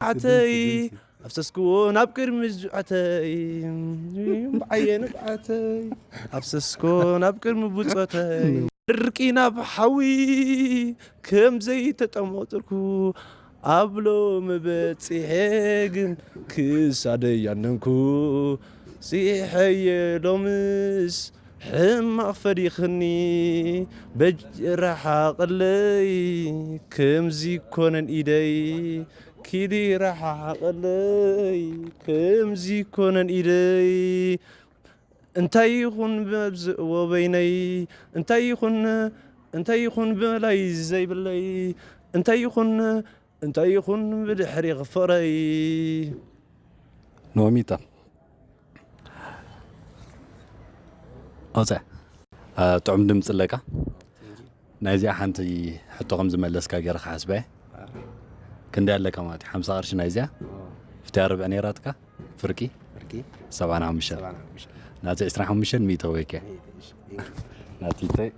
ዓተይ ኣፍሰስክዎ ናብ ቅድሚ ዝዓተይ ብዓየ ንብዓተይ ኣፍሰስክዎ ናብ ቅድሚ ብጾተይ ድርቂ ናብ ሓዊ ከም ዘይተጠመጥርኩ ኣብ ሎሚ በጺሐ ግን ክሳደይ ያነንኩ ጽሒሐየ ሎምስ ሕማቕ ፈዲኽኒ በጅ ረሓቕለይ ከምዚ ኮነን ኢደይ ኪዲ ረሓቕለይ ከምዚ ኮነን ኢደይ እንታይ ይኹን በብዝእዎ በይነይ እንታይ ይኹን እንታይ ይኹን ብላይ ዘይብለይ እንታይ ይኹን እንታይ ይኹን ብድሕሪ ፍቕረይ ኖሚታ ኣውፅያ ጥዑም ድምፂ ኣለካ። ናይዚኣ ሓንቲ ሕቶ ከም ዝመለስካ ገይረ ክሓስበ እየ። ክንደይ ኣለካ ማለት እዩ? ሓምሳ ቅርሺ ናይዚኣ ፍትያ ርብዒ ነይራትካ ፍርቂ ፍርቂ ሰብዓን ሓሙሽተን ሰብዓን ሓሙሽተ ናቲ ዕስራን ሓሙሽተን ሚእቲ ወይከ ናቲ እንታይ